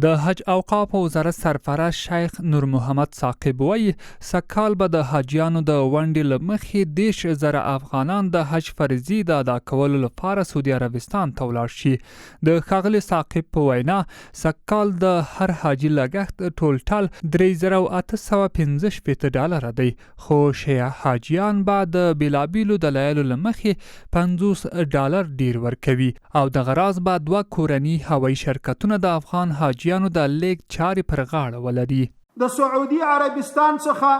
د حج اوقافو وزارت سرپرست شیخ نور محمد ثاقب وایي، سږکال به د حاجیانو د ونډې له مخې 30,000 افغانان د حج فریضې د ادا کولو لپاره سعودي عربستان ته ولاړ شي. د ښاغلي ثاقب په وینا، سږکال د هر حاجي لګښت ټولټال 3865 ډالره دی، خو شیعه حاجیان به د بېلابېلو دلایلو له مخې 50 ډالر ډېر ورکوي او دغه راز به دوه کورني هوایي شرکتونه د افغان حاجیانو د لېږد چارې پر غاړه ولري. د سعودي عربستان څخه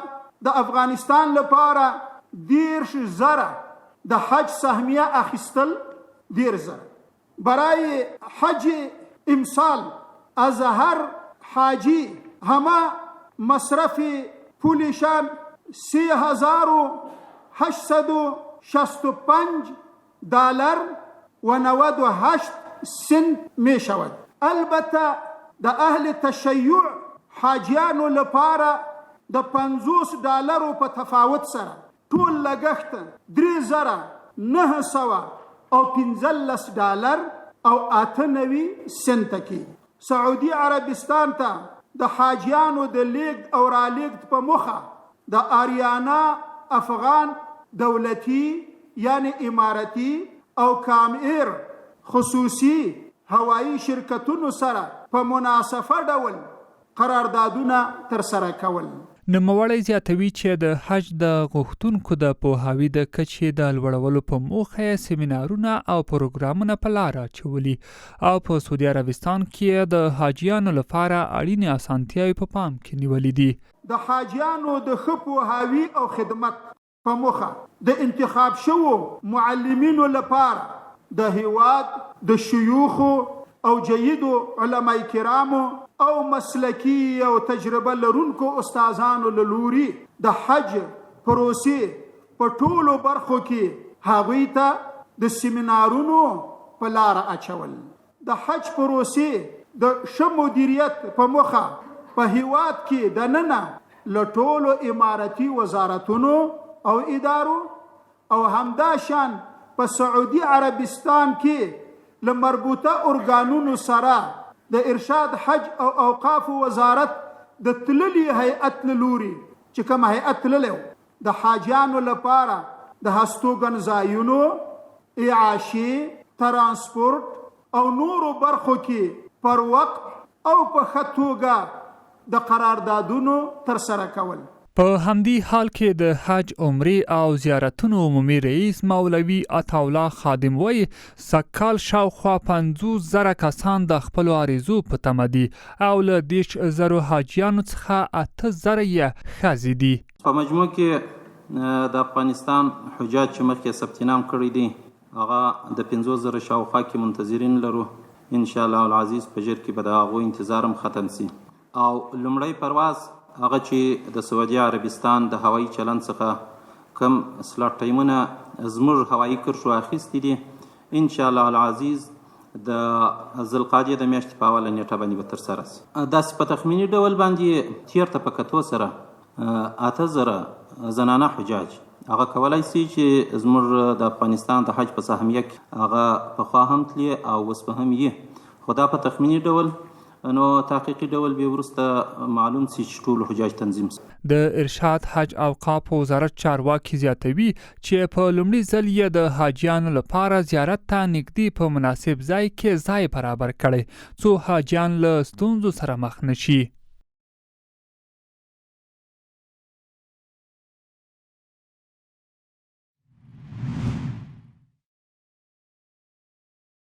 د افغانستان لپاره 30,000 د حج سهمیه اخیستل 30,000 برای حج امسال از هر حاجی همه مصرف پولشان 3865 دلار و 98 سنت می شود. البته د اهل تشیع حاجیانو لپاره د 50 ډالرو په تفاوت سره ټول لګښت 3915 ډالر او 98 سنته کېږي. سعودي عربستان ته د حاجیانو د لېږد او رالېږد په موخه د آریانا افغان دولتي یعنې امارتي او کام ایر خصوصي هوایي شرکتونو سره په مناصفه ډول قراردادونه ترسره کول. نوموړی زیاتوي چې د حج د غوښتونکو د پوهاوي د کچې د لوړولو په موخه یې سیمینارونه او پروګرامونه په لاره اچولي او په سعودي عربستان کې یې د حاجیانو لپاره اړینې اسانتیاوې په پام کې نیولې دي. د حاجیانو د ښه پوهاوي او خدمت په موخه د انتخاب شوو معلمینو لپاره د هیواد د شیوخو او جیدو علماء کرامو او مسلکي او تجربه لرونکو استادانو له لوري د حج پروسې په ټولو برخو کې هغوی ته د سیمینارونو په لاره اچول. د حج پروسې د ښه مدیریت په موخه په هیواد کې دننه له ټولو امارتي وزارتونو او ادارو او همدا شان په سعودي عربستان کې له مربوطه ارګانونو سره د ارشاد حج او اوقافو وزارت د تللي هیئت له لوري چې کوم هیئت تللی و د حاجیانو لپاره د هستوګنځایونو، اعاشې، ترانسپورت او نورو برخو کې پر وخت او په ښه توګه د قراردادونو ترسره کول. په همدې حال کې د حج، عمرې او زیارتونو عمومي رئیس مولوي عطاالله خادم وایي، سږکال شاوخوا 50,000 کسان د خپلو عریضو په تمه دي او له 30,000 حاجیانو څخه 8000 یې ښځې دي. په مجموع کې د افغانستان حجاج چې مخکې ثبت نام کړی دی هغه د 50,000 شاوخوا کې منتظرین لرو. ان شاء الله العزیز په ژر کې به د هغو انتظار هم ختم سي. او لومړی پرواز هغه چې د سعودي عربستان د هوایي چلند څخه کوم سلاټ ټایمونه زموږ هوایي کرښو اخیستي دي، ان شاء الله العزیز د ذوالقعدې د میاشتې په اوله نیټه باندې به ترسره سي. داسې په تخمیني ډول باندې تیر ته په کتو سره 8000 زنانه حجاج هغه کولای سي چې زموږ د افغانستان د حج په سهمیه کې هغه پخوا هم تلي او اوس به هم یي، خو دا په تخمیني ډول نو تحقیقي ډول به وروسته معلوم سي چې ټول حجاج تنظیم سي. د ارشاد حج اوقافو وزارت چارواکي زیاتوي چې په لومړي ځل یې د حاجیانو لپاره زیارت ته نږدې په مناسب ځای کې ځای برابر کړی څو حاجیان له ستونزو سره مخ نه شي.